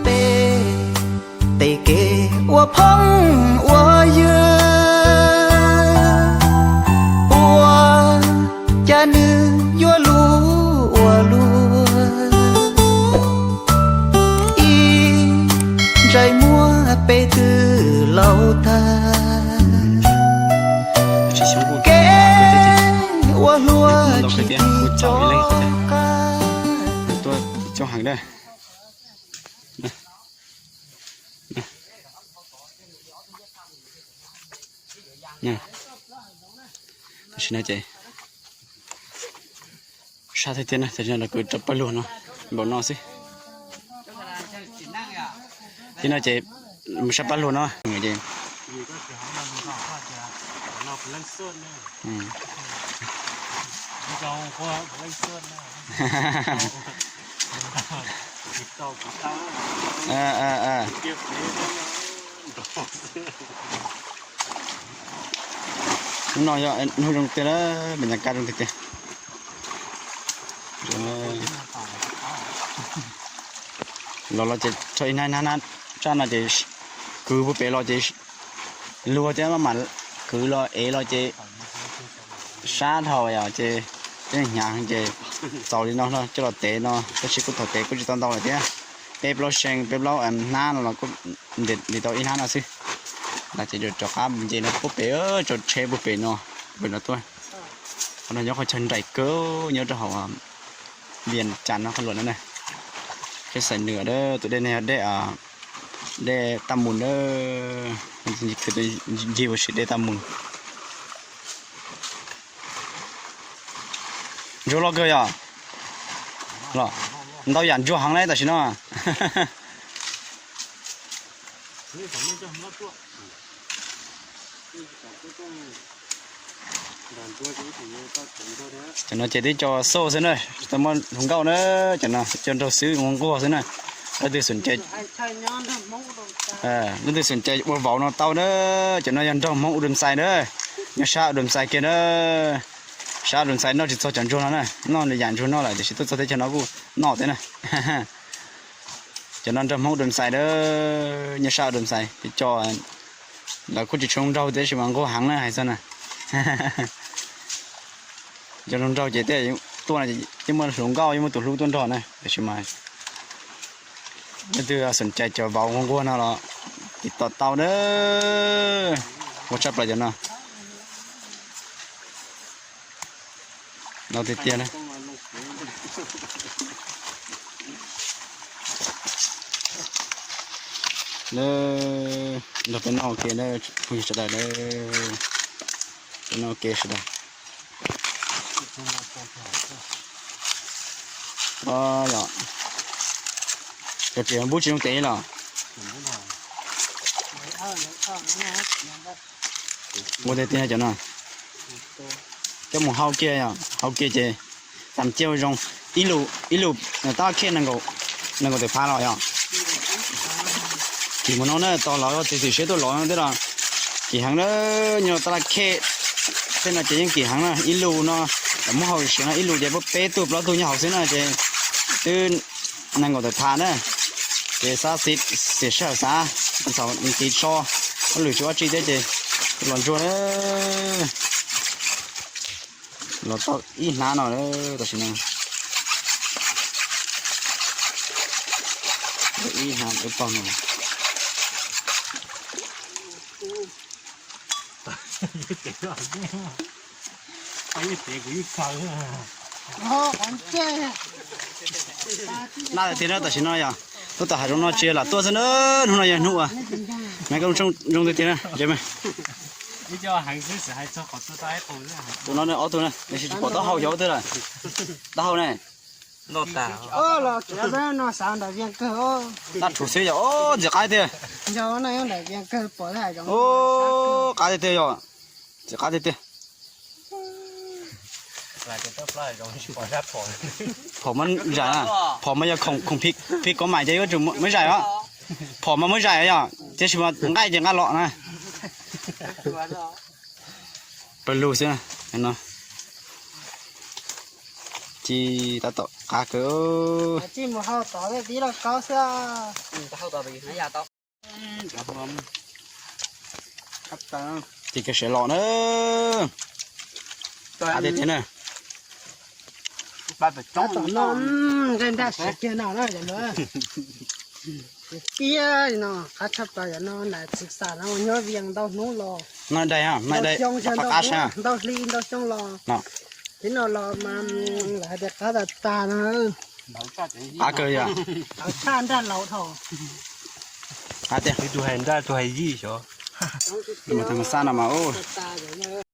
Peb tej kev ua phooj ua ywg, ua cas nws yuav luj ua luaj, ib ntsais muag peb twb laus tag. Kev ua hluas tsis tig rov qab. Tam sim no ces sab thiab tiag na, tam sim no lawv kwv rau paj luag no, npaum no xwb. Thiab no ces mus sab paj luag no ces Hnub no yog hnub zoo tiag na, me nyuam kaj zoo tiag tiag. Los los ces tso ib hnab hnab hnab tsaj no ces kwv puag pem los ces luag thiab maj mam kwv los ev los ces sab dhau yom ces hnyav ces txaus li no no coj los tev no tab sis kuj thaum tev kuj tsis tau ntau lawm thiab. Peb plaub seev peb plaub hnab no los kuj ntim tau ib hnab no xwb. Ces rov qab nce no puag pem, tso tsheb puag pem no, pem no tuaj. Qhov no nyob qhov chaw nraim kawg nyob rau hauv Vias Cas no qhov luam no na. Peb xaiv nws tus dej no yog dej, dej Taj Mus na. Ncig ua si dej Taj Mus. Ntsuag loj kawg yom? Ntau yam ntsuag heev na tam sim no. Cov no ces twb cov xauj xwb na, tsis tau muaj hluas nkauj na, cov no cov nraug xwb nquag nquag xwb na. Leej twg xom cai, leej twg xom cai ua vauv no tau na, cov no yog nraug Hmoob Udomxais na, nyob sab Udomxais kiag na. Sab Udomxais noj tsis txog cov ntsuag no na, noj nws yam ntsuag noj lawm tiam sis tuaj txog teb chaws no kuj noj thiab na. Cov no nraug Hmoob Udomxais na, nyob sab Udomxais ces cov, lawv kuj tsis tshua nraug tiam sis mas nquag heev na hais txog na. Cov nraug nraug ces tej tuaj no ces yeej muaj hluas nkauj yeej muaj tus hlub tuaj nrog na tiam sis mas leej twg xom cai cov vauv nquag nquag no los tiv tom tau na. Ua tshaj plaws cov no. No tiag tiag na. Nrog peb noj ua ke na, phooj ywg sawv daws na, peb noj ua ke sawv daws. Yog, cov tsev npub tsis zoo tes los? Ua tiag tiag cov no. Coj mus hau kiag, hau kiag ces tam cia zoo. Ib lub, ib lub tab laj khej nees nkaum tawm phav los yog. Kim mus no na, tos los txiav txim siab tuaj lov no thiab los kim heev na. Nyob tab laj khej tej no ces yeej kim heev na. Ib lub no muab hau siav no ib lub ces peb tug plaub tug nyob hauv xwb na ces twb nees nkaum tawm phav na. Ces xav xiv sij hawm xav, ntxhov nqis so, hauj lwm tsis ua tsi thiab ces los ntsuag na. Los tau ib hnab no tam sim no. Ib hnab ib pog no. Naj tiag na tam sim no yog tuaj tom hav zoov no tsis lam tuaj xwb na, hnub no yog hnub uas me koj zoo tiag tiag na. Tus no ob tug na, tsis pom taub hau xyov twg lawm. Taub hau ne. Naj rhuv xwb yog, ntxim qab tiag. Qab tiag tiag yog, ntxim qab tiag tiag. Phom mas zais, phom mas yog khoom phi kov mais ces yuav tsum muab zais os. Phom mas muab zais yog, tiam sis mas nqaij ces nqa los na. Pawg lug xwb no. Ci tab tom Qab kawg. Tsis mus hau tod, tib loj kaub xwb. Ces kawg siav los na. Qab tiag tiag na. Tom no nqaij nraj siav kiag no na, tiag no, qab tshaj plaws yom no. Nam txiv xam no nyob Vias ntau hnub los, ntau xyoo, ntau hli ntau xyoo los, tib no los mas lawv hais tias qab tas tas no. Qab kawg yom. Tshaj nraj laus dhau. Qab tiag. Ib tug hais nraj, ib tug hais yij xyov. Mus tag mus xaj no mas ub.